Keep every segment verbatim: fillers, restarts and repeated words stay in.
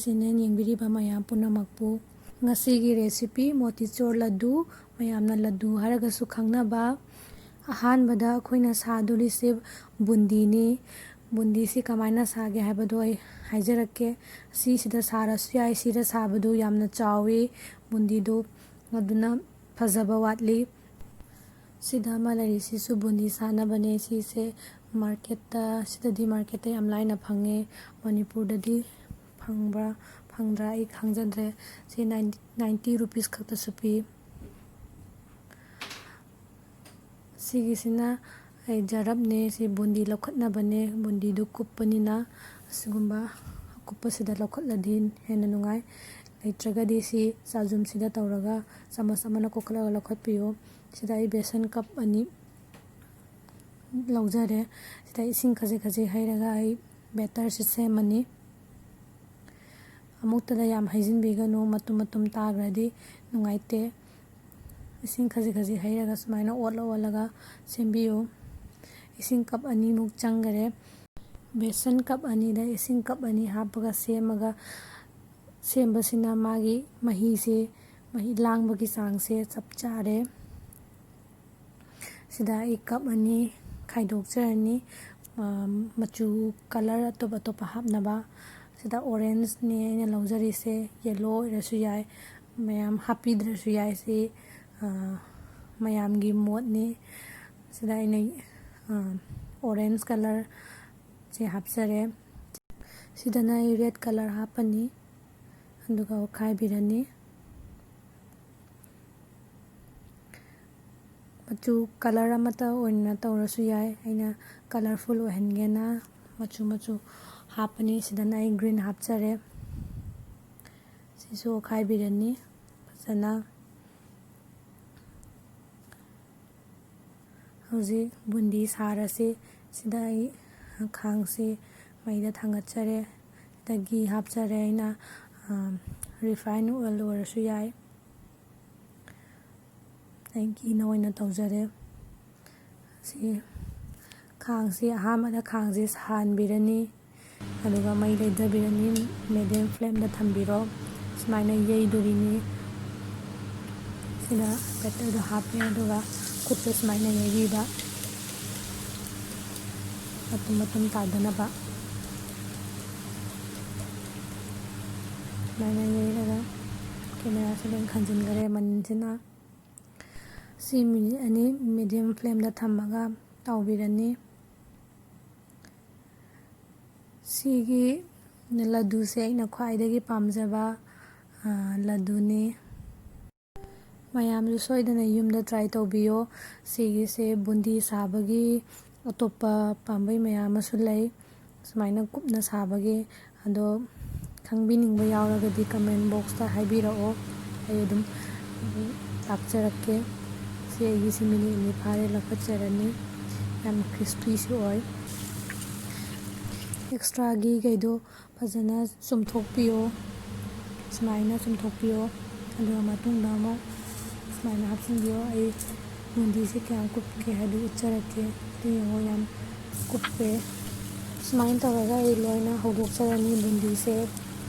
Channel ꯌꯦꯡꯕꯤꯔꯤꯕ ꯃꯌꯥꯝ ꯄꯨꯝꯅꯃꯛꯄꯨ꯫ ꯉꯁꯤꯒꯤ recipe ꯃꯣꯇꯤꯆꯣꯔ ꯂꯗꯨ, ꯃꯌꯥꯝꯅ ꯂꯗꯨ ꯍꯥꯏꯔꯒꯁꯨ ꯈꯪꯅꯕ꯫ ꯑꯍꯥꯟꯕꯗ ꯑꯩꯈꯣꯏꯅ ꯁꯥꯗꯣꯔꯤꯁꯦ ꯕꯨꯟꯗꯤꯅꯤ꯫ ꯕꯨꯟꯗꯤꯁꯤ ꯀꯃꯥꯏꯅ ꯁꯥꯒꯦ ꯍꯥꯏꯕꯗꯣ ꯑꯩ ꯍꯥꯏꯖꯔꯛꯀꯦ꯫ ꯁꯤꯁꯤꯗ ꯁꯥꯔꯁꯨ ꯌꯥꯏ, ꯁꯤꯗ ꯁꯥꯕꯗꯨ ꯌꯥꯝꯅ ꯆꯥꯎꯋꯤ ꯕꯨꯟꯗꯤꯗꯨ, ꯑꯗꯨꯅ ꯐꯖꯕ ꯋꯥꯠꯂꯤ꯫ ꯁꯤꯗ ꯑꯃ ꯂꯩꯔꯤꯁꯤꯁꯨ ꯕꯨꯟꯗꯤ ꯁꯥꯅꯕꯅꯦ꯫ ꯁꯤꯁꯦ ꯃꯥꯔꯀꯦꯠꯇ, ꯁꯤꯗꯗꯤ ꯃꯥꯔꯀꯦꯠꯇ ꯌꯥꯝ ꯂꯥꯏꯅ ꯐꯪꯉꯦ꯫ ꯃꯅꯤꯄꯨꯔꯗꯗꯤ ꯐꯪꯕ꯭ꯔꯥ ꯐꯪꯗ꯭ꯔꯥ ꯑꯩ ꯈꯪꯖꯗ꯭ꯔꯦ꯫ ꯁꯤ ꯅꯥꯏꯟꯇꯤ ꯔꯨꯄꯤꯁ ꯈꯛꯇꯁꯨ ꯄꯤ꯫ ꯁꯤꯒꯤꯁꯤꯅ ꯑꯩ ꯖꯔꯞꯅꯦ꯫ ꯁꯤ ꯕꯨꯟꯗꯤ ꯂꯧꯈꯠꯅꯕꯅꯦ꯫ ꯕꯨꯟꯗꯤꯗꯨ ꯀꯨꯞꯄꯅꯤꯅ ꯑꯁꯤꯒꯨꯝꯕ ꯑꯀꯨꯞꯄꯁꯤꯗ ꯂꯧꯈꯠꯂꯗꯤ ꯍꯦꯟꯅ ꯅꯨꯡꯉꯥꯏ꯫ ꯂꯩꯇ꯭ꯔꯒꯗꯤ ꯁꯤ ꯆꯥꯖꯨꯝꯁꯤꯗ ꯇꯧꯔꯒ ꯆꯥꯃꯁ ꯑꯃꯅ ꯀꯣꯛꯈꯠꯂꯒ ꯂꯧꯈꯠꯄꯤꯌꯨ꯫ ꯁꯤꯗ ꯑꯩ ꯕꯦꯁꯟ ꯀꯞ ꯑꯅꯤ ꯂꯧꯖꯔꯦ꯫ ꯁꯤꯗ ꯏꯁꯤꯡ ꯈꯖꯤꯛ ꯈꯖꯤꯛ ꯍꯩꯔꯒ ꯑꯩ ꯕꯦꯇꯔꯁꯤ ꯁꯦꯝꯃꯅꯤ꯫ ꯑꯃꯨꯛꯇꯗ ꯌꯥꯝ ꯍꯩꯖꯤꯟꯕꯤꯒꯅꯨ, ꯃꯇꯨꯝ ꯃꯇꯨꯝ ꯇꯥꯈ꯭ꯔꯗꯤ ꯅꯨꯡꯉꯥꯏꯇꯦ꯫ ꯏꯁꯤꯡ ꯈꯖꯤꯛ ꯈꯖꯤꯛ ꯍꯩꯔꯒ ꯁꯨꯃꯥꯏꯅ ꯑꯣꯠꯂ ꯑꯣꯠꯂꯒ ꯁꯦꯝꯕꯤꯌꯨ꯫ ꯏꯁꯤꯡ ꯀꯞ ꯑꯅꯤꯃꯨꯛ ꯆꯪꯈꯔꯦ꯫ ꯕꯦꯁꯟ ꯀꯞ ꯑꯅꯤꯗ ꯏꯁꯤꯡ ꯀꯞ ꯑꯅꯤ ꯍꯥꯞꯄꯒ ꯁꯦꯝꯃꯒ, ꯁꯦꯝꯕꯁꯤꯅ ꯃꯥꯒꯤ ꯃꯍꯤꯁꯦ, ꯃꯍꯤ ꯂꯥꯡꯕꯒꯤ ꯆꯥꯡꯁꯦ ꯆꯞ ꯆꯥꯔꯦ꯫ ꯁꯤꯗ ꯑꯩ ꯀꯞ ꯑꯅꯤ ꯈꯥꯏꯗꯣꯛꯆꯔꯅꯤ, ꯑ, ꯃꯆꯨ ꯀꯂꯔ ꯑꯇꯣꯞ ꯑꯇꯣꯞꯄ ꯍꯥꯞꯅꯕ꯫ ꯁꯤꯗ ꯑꯣꯔꯦꯟꯖꯅꯦ ꯑꯩꯅ ꯂꯧꯖꯔꯤꯁꯦ, ꯌꯦꯜꯂꯣ ꯑꯣꯏꯔꯁꯨ ꯌꯥꯏ, ꯃꯌꯥꯝ ꯍꯥꯞꯄꯤꯗ꯭ꯔꯁꯨ ꯌꯥꯏ꯫ ꯁꯤ, ꯑ, ꯃꯌꯥꯝꯒꯤ ꯃꯣꯠꯅꯤ꯫ ꯁꯤꯗ ꯑꯩꯅ, ꯑ, ꯑꯣꯔꯦꯟꯖ ꯀꯂꯔꯁꯦ ꯍꯥꯞꯆꯔꯦ꯫ ꯁꯤꯗꯅ ꯑꯩ ꯔꯦꯗ ꯀꯂꯔ ꯍꯥꯞꯄꯅꯤ, ꯑꯗꯨꯒ ꯑꯣꯠꯈꯥꯏꯕꯤꯔꯅꯤ꯫ ꯃꯆꯨ ꯀꯂꯔ ꯑꯃꯠꯇ ꯑꯣꯏꯅ ꯇꯧꯔꯁꯨ ꯌꯥꯏ꯫ ꯑꯩꯅ ꯀꯂꯔꯐꯨꯜ ꯑꯣꯏꯍꯟꯒꯦꯅ ꯃꯆꯨ ꯃꯆꯨ ꯍꯥꯞꯄꯅꯤ꯫ ꯁꯤꯗꯅ ꯑꯩ ꯒ꯭ꯔꯤꯟ ꯍꯥꯞꯆꯔꯦ꯫ ꯁꯤꯁꯨ ꯑꯣꯠꯈꯥꯏꯕꯤꯔꯅꯤ ꯐꯖꯅ꯫ ꯍꯧꯖꯤꯛ ꯕꯨꯟꯗꯤ ꯁꯥꯔꯁꯤ꯫ ꯁꯤꯗ ꯑꯩ ꯈꯥꯡꯁꯤ ꯃꯩꯗ ꯊꯥꯡꯒꯠꯆꯔꯦ꯫ ꯁꯤꯗ ꯘꯤ ꯍꯥꯞꯆꯔꯦ꯫ ꯑꯩꯅ, ꯑ, ꯔꯤꯐꯥꯏꯟ ꯑꯣꯏꯜ ꯑꯣꯏꯔꯁꯨ ꯌꯥꯏ꯫ ꯑꯩ ꯘꯤꯅ ꯑꯣꯏꯅ ꯇꯧꯖꯔꯦ꯫ ꯁꯤ ꯈꯥꯡꯁꯤ, ꯑꯍꯥꯟꯕꯗ ꯈꯥꯡꯁꯤ ꯁꯥꯍꯟꯕꯤꯔꯅꯤ꯫ ꯑꯗꯨꯒ ꯃꯩ ꯂꯩꯊꯕꯤꯔꯅꯤ, medium flameꯗ ꯊꯝꯕꯤꯔꯣ꯫ ꯁꯨꯃꯥꯏꯅ ꯌꯩꯗꯣꯔꯤꯅꯤ꯫ ꯁꯤꯗ batterꯗꯣ ꯍꯥꯞꯄꯦ, ꯑꯗꯨꯒ ꯈꯨꯠꯇ ꯁꯨꯃꯥꯏꯅ ꯌꯩꯕꯤꯕ, ꯃꯇꯨꯝ ꯃꯇꯨꯝ ꯇꯥꯗꯅꯕ꯫ ꯁꯨꯃꯥꯏꯅ ꯌꯩꯔꯒ cameraꯁꯦ ꯂꯣꯏ ꯈꯟꯖꯤꯟꯈꯔꯦ ꯃꯅꯤꯟꯁꯤꯅ꯫ ꯁꯤ minute ꯑꯅꯤ medium flameꯗ ꯊꯝꯃꯒ ꯇꯥꯎꯕꯤꯔꯅꯤ꯫ ꯁꯤꯒꯤ ꯂꯗꯨꯁꯦ ꯑꯩꯅ ꯈ꯭ꯋꯥꯏꯗꯒꯤ ꯄꯥꯝꯖꯕ, ꯑ, ꯂꯗꯨꯅꯤ꯫ ꯃꯌꯥꯝꯁꯨ ꯁꯣꯏꯗꯅ ꯌꯨꯝꯗ try ꯇꯧꯕꯤꯌꯣ꯫ ꯁꯤꯒꯤꯁꯦ ꯕꯨꯟꯗꯤ ꯁꯥꯕꯒꯤ ꯑꯇꯣꯞꯄ ꯄꯥꯝꯕꯩ ꯃꯌꯥꯝ ꯑꯃꯁꯨ ꯂꯩ, ꯁꯨꯃꯥꯏꯅ ꯀꯨꯞꯅ ꯁꯥꯕꯒꯤ꯫ ꯑꯗꯣ ꯈꯪꯕꯤꯅꯤꯡꯕ ꯌꯥꯎꯔꯒꯗꯤ comment boxꯇ ꯍꯥꯏꯕꯤꯔꯛꯑꯣ, ꯑꯩ ꯑꯗꯨꯝ ꯇꯥꯛꯆꯔꯛꯀꯦ꯫ ꯁꯤ ꯑꯩꯒꯤ ꯁꯤ minute ꯑꯅꯤ ꯐꯥꯔꯦ, ꯂꯧꯈꯠꯆꯔꯅꯤ꯫ ꯌꯥꯝ crispyꯁꯨ ꯑꯣꯏ꯫ Extraꯒꯤ ꯀꯩꯗꯣ ꯐꯖꯅ ꯆꯨꯝꯊꯣꯛꯄꯤꯌꯣ꯫ ꯁꯨꯃꯥꯏꯅ ꯆꯨꯝꯊꯣꯛꯄꯤꯌꯣ꯫ ꯑꯗꯨꯒ ꯃꯇꯨꯡꯗ ꯑꯃꯨꯛ ꯁꯨꯃꯥꯏꯅ ꯍꯥꯞꯆꯤꯟꯕꯤꯌꯣ꯫ ꯑꯩ ꯕꯨꯟꯗꯤꯁꯦ ꯀꯌꯥꯝ ꯀꯨꯞꯀꯦ ꯍꯥꯏꯗꯨ ꯎꯠꯆꯔꯛꯀꯦ꯫ ꯑꯗꯨ ꯌꯦꯡꯉꯣ, ꯌꯥꯝ ꯀꯨꯞꯄꯦ꯫ ꯁꯨꯃꯥꯏꯅ ꯇꯧꯔꯒ ꯑꯩ ꯂꯣꯏꯅ ꯍꯧꯗꯣꯛꯆꯔꯅꯤ ꯕꯨꯟꯗꯤꯁꯦ꯫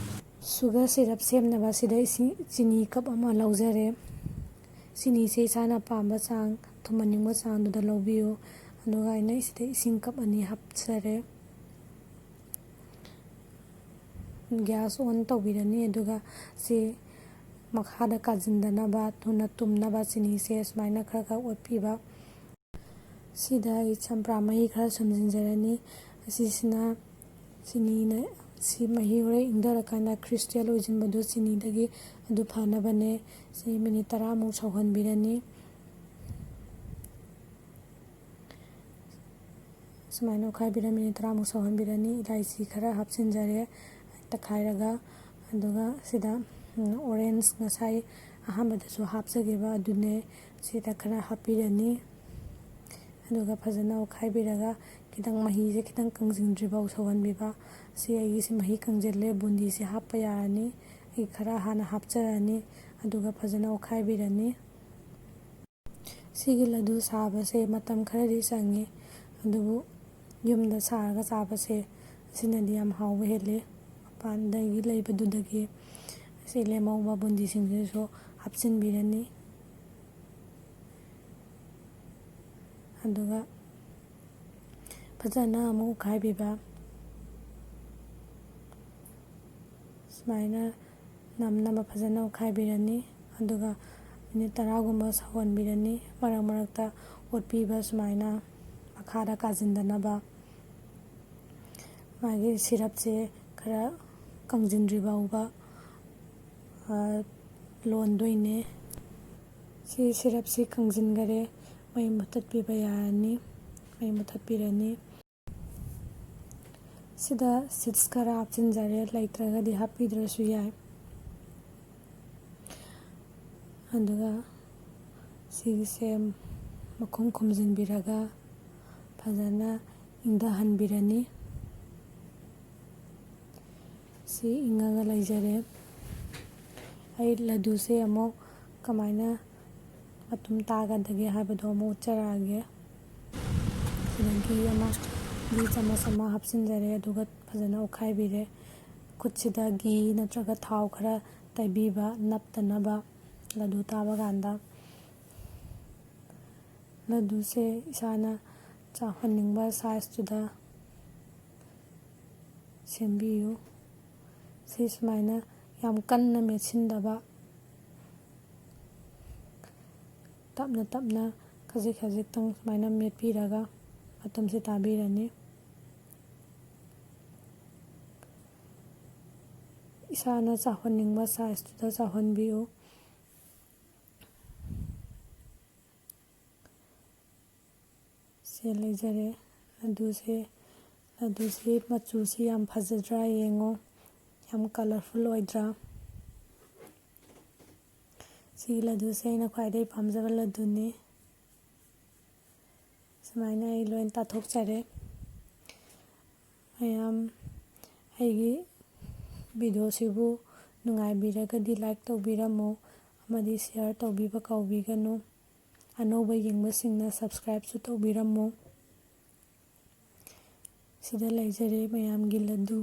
Sugar syrup ꯁꯦꯝꯅꯕ ꯁꯤꯗ ꯏꯁꯤꯡ, ꯆꯤꯅꯤ cup ꯑꯃ ꯂꯧꯖꯔꯦ꯫ ꯆꯤꯅꯤꯁꯦ ꯏꯁꯥꯅ ꯄꯥꯝꯕ ꯆꯥꯡ, ꯊꯨꯝꯍꯟꯅꯤꯡꯕ ꯆꯥꯡꯗꯨꯗ ꯂꯧꯕꯤꯌꯨ꯫ ꯑꯗꯨꯒ ꯑꯩꯅ ꯁꯤꯗ ꯏꯁꯤꯡ cup ꯑꯅꯤ ꯍꯥꯞꯆꯔꯦ꯫ Gas on ꯇꯧꯕꯤꯔꯅꯤ꯫ ꯑꯗꯨꯒ ꯁꯤ ꯃꯈꯥꯗ ꯀꯥꯁꯤꯟꯗꯅꯕ, ꯊꯨꯅ ꯇꯨꯝꯅꯕ ꯆꯤꯅꯤꯁꯦ ꯁꯨꯃꯥꯏꯅ ꯈꯔ ꯈꯔ ꯑꯣꯠꯄꯤꯕ꯫ ꯁꯤꯗ ꯑꯩ ꯆꯝꯄ꯭ꯔꯥ ꯃꯍꯤ ꯈꯔ ꯁꯨꯝꯖꯤꯟꯖꯔꯅꯤ꯫ ꯑꯁꯤꯁꯤꯅ ꯆꯤꯅꯤꯅ, ꯁꯤ ꯃꯍꯤ ꯍꯣꯔꯦꯟ ꯏꯪꯊꯔꯀꯥꯟꯗ crystal ꯑꯣꯏꯁꯤꯟꯕꯗꯨ ꯆꯤꯅꯤꯗꯒꯤ, ꯑꯗꯨ ꯐꯅꯕꯅꯦ꯫ ꯁꯤ minute ꯇꯔꯥꯃꯨꯛ ꯁꯧꯍꯟꯕꯤꯔꯅꯤ꯫ ꯁꯨꯃꯥꯏꯅ ꯑꯣꯠꯈꯥꯏꯕꯤꯔ minute ꯇꯔꯥꯃꯨꯛ ꯁꯧꯍꯟꯕꯤꯔꯅꯤ꯫ ꯏꯂꯥꯏꯆꯤ ꯈꯔ ꯍꯥꯞꯆꯤꯟꯖꯔꯦ ꯇꯛꯈꯥꯏꯔꯒ꯫ ꯑꯗꯨꯒ ꯁꯤꯗ, ꯎꯝ, orange ꯉꯁꯥꯏ ꯑꯍꯥꯟꯕꯗꯁꯨ ꯍꯥꯞꯆꯈꯤꯕ ꯑꯗꯨꯅꯦ ꯁꯤꯗ ꯈꯔ ꯍꯥꯞꯄꯤꯔꯅꯤ꯫ ꯑꯗꯨꯒ ꯐꯖꯅ ꯑꯣꯠꯈꯥꯏꯕꯤꯔꯒ ꯈꯤꯇꯪ ꯃꯍꯤꯁꯦ ꯈꯤꯇꯪ ꯀꯪꯁꯤꯟꯗ꯭ꯔꯤꯐꯥꯎ ꯁꯧꯍꯟꯕꯤꯕ꯫ ꯁꯤ ꯑꯩꯒꯤꯁꯤ ꯃꯍꯤ ꯀꯪꯁꯤꯜꯂꯦ, ꯕꯨꯟꯗꯤꯁꯦ ꯍꯥꯞꯄ ꯌꯥꯔꯅꯤ꯫ ꯑꯩ ꯈꯔ ꯍꯥꯟꯅ ꯍꯥꯞꯆꯔꯅꯤ, ꯑꯗꯨꯒ ꯐꯖꯅ ꯑꯣꯠꯈꯥꯏꯕꯤꯔꯅꯤ꯫ ꯁꯤꯒꯤ ꯂꯗꯨ ꯁꯥꯕꯁꯦ ꯃꯇꯝ ꯈꯔꯗꯤ ꯆꯪꯉꯤ, ꯑꯗꯨꯕꯨ ꯌꯨꯝꯗ ꯁꯥꯔꯒ ꯆꯥꯕꯁꯦ ꯑꯁꯤꯅꯗꯤ ꯌꯥꯝ ꯍꯥꯎꯕ ꯍꯦꯜꯂꯤ꯫ ꯃꯄꯥꯟꯗꯒꯤ ꯂꯩꯕꯗꯨꯗꯒꯤ ꯑꯁꯤ ꯂꯦꯝꯍꯧꯕ ꯕꯨꯟꯗꯤꯁꯤꯡꯁꯤꯁꯨ ꯍꯥꯞꯆꯤꯟꯕꯤꯔꯅꯤ꯫ ꯑꯗꯨꯒ ꯐꯖꯅ ꯑꯃꯨꯛ ꯑꯣꯠꯈꯥꯏꯕꯤꯕ꯫ ꯁꯨꯃꯥꯏꯅ ꯅꯝꯅꯕ ꯐꯖꯅ ꯑꯣꯠꯈꯥꯏꯕꯤꯔꯅꯤ꯫ ꯑꯗꯨꯒ ꯃꯤꯅꯤꯠ ꯇꯔꯥꯒꯨꯝꯕ ꯁꯧꯍꯟꯕꯤꯔꯅꯤ꯫ ꯃꯔꯛ ꯃꯔꯛꯇ ꯑꯣꯠꯄꯤꯕ ꯁꯨꯃꯥꯏꯅ ꯃꯈꯥꯗ ꯀꯥꯁꯤꯟꯗꯅꯕ꯫ ꯃꯥꯒꯤ ꯁꯤꯔꯞꯁꯦ ꯈꯔ ꯀꯪꯁꯤꯟꯗ꯭ꯔꯤ ꯐꯥꯎꯕ, ꯑ, ꯂꯣꯟꯗꯣꯏꯅꯦ꯫ ꯁꯤ ꯁꯤꯔꯞꯁꯤ ꯀꯪꯁꯤꯟꯈꯔꯦ꯫ ꯃꯩ ꯃꯨꯊꯠꯄꯤꯕ ꯌꯥꯔꯅꯤ꯫ ꯃꯩ ꯃꯨꯊꯠꯄꯤꯔꯅꯤ꯫ ꯁꯤꯗ seeds ꯈꯔ ꯍꯥꯞꯆꯤꯟꯖꯔꯦ, ꯂꯩꯇ꯭ꯔꯒꯗꯤ ꯍꯥꯞꯄꯤꯗ꯭ꯔꯁꯨ ꯌꯥꯏ꯫ ꯑꯗꯨꯒ ꯁꯤꯒꯤꯁꯦ ꯃꯈꯨꯝ ꯈꯨꯝꯖꯤꯟꯕꯤꯔꯒ ꯐꯖꯅ ꯏꯪꯊꯍꯟꯕꯤꯔꯅꯤ꯫ ꯁꯤ ꯏꯪꯉꯒ ꯂꯩꯖꯔꯦ꯫ ꯑꯩ ꯂꯗꯨꯁꯦ ꯑꯃꯨꯛ ꯀꯃꯥꯏꯅ ꯃꯇꯨꯝ ꯇꯥꯒꯗꯒꯦ ꯍꯥꯏꯕꯗꯣ ꯑꯃꯨꯛ ꯎꯠꯆꯔꯛꯑꯒꯦ꯫ ꯁꯤꯗ ꯘꯤ ꯑꯃ, ꯘꯤ ꯆꯥꯃꯁ ꯑꯃ ꯍꯥꯞꯆꯤꯟꯖꯔꯦ, ꯑꯗꯨꯒ ꯐꯖꯅ ꯑꯣꯠꯈꯥꯏꯕꯤꯔꯦ꯫ ꯈꯨꯠꯁꯤꯗ ꯘꯤ ꯅꯠꯇ꯭ꯔꯒ ꯊꯥꯎ ꯈꯔ ꯇꯩꯕꯤꯕ, ꯅꯞꯇꯅꯕ ꯂꯗꯨ ꯇꯥꯕ ꯀꯥꯟꯗ꯫ ꯂꯗꯨꯁꯦ ꯏꯁꯥꯅ ꯆꯥꯎꯍꯟꯅꯤꯡꯕ sizeꯇꯨꯗ ꯁꯦꯝꯕꯤꯌꯨ꯫ ꯁꯤ ꯁꯨꯃꯥꯏꯅ ꯌꯥꯝ ꯀꯟꯅ ꯃꯦꯠꯁꯤꯟꯗꯕ, ꯇꯞꯅ ꯇꯞꯅ ꯈꯖꯤꯛ ꯈꯖꯤꯛꯇꯪ ꯁꯨꯃꯥꯏꯅ ꯃꯦꯠꯄꯤꯔꯒ ꯃꯇꯨꯝꯁꯦ ꯇꯥꯕꯤꯔꯅꯤ꯫ ꯏꯁꯥꯅ ꯆꯥꯎꯍꯟꯅꯤꯡꯕ sizeꯇꯨꯗ ꯆꯥꯎꯍꯟꯕꯤꯌꯨ꯫ ꯁꯦ ꯂꯩꯖꯔꯦ꯫ ꯂꯗꯨꯁꯦ, ꯂꯗꯨꯁꯦ ꯃꯆꯨꯁꯤ ꯌꯥꯝ ꯐꯖꯗ꯭ꯔꯥ ꯌꯦꯡꯉꯣ, ꯌꯥꯝ colourful ꯑꯣꯏꯗ꯭ꯔꯥ? ꯁꯤꯒꯤ ꯂꯗꯨꯁꯦ ꯑꯩꯅ ꯈ꯭ꯋꯥꯏꯗꯒꯤ ꯄꯥꯝꯖꯕ ꯂꯗꯨꯅꯤ꯫ ꯁꯨꯃꯥꯏꯅ ꯑꯩ ꯂꯣꯏ ꯇꯥꯊꯣꯛꯆꯔꯦ꯫ ꯃꯌꯥꯝ ꯑꯩꯒꯤ videoꯁꯤꯕꯨ ꯅꯨꯡꯉꯥꯏꯕꯤꯔꯒꯗꯤ like ꯇꯧꯕꯤꯔꯝꯃꯨ ꯑꯃꯗꯤ share ꯇꯧꯕꯤꯕ ꯀꯥꯎꯕꯤꯒꯅꯨ꯫ ꯑꯅꯧꯕ ꯌꯦꯡꯕꯁꯤꯡꯅ subscribeꯁꯨ ꯇꯧꯕꯤꯔꯝꯃꯨ꯫ ꯁꯤꯗ ꯂꯩꯖꯔꯦ ꯃꯌꯥꯝꯒꯤ ꯂꯗꯨ꯫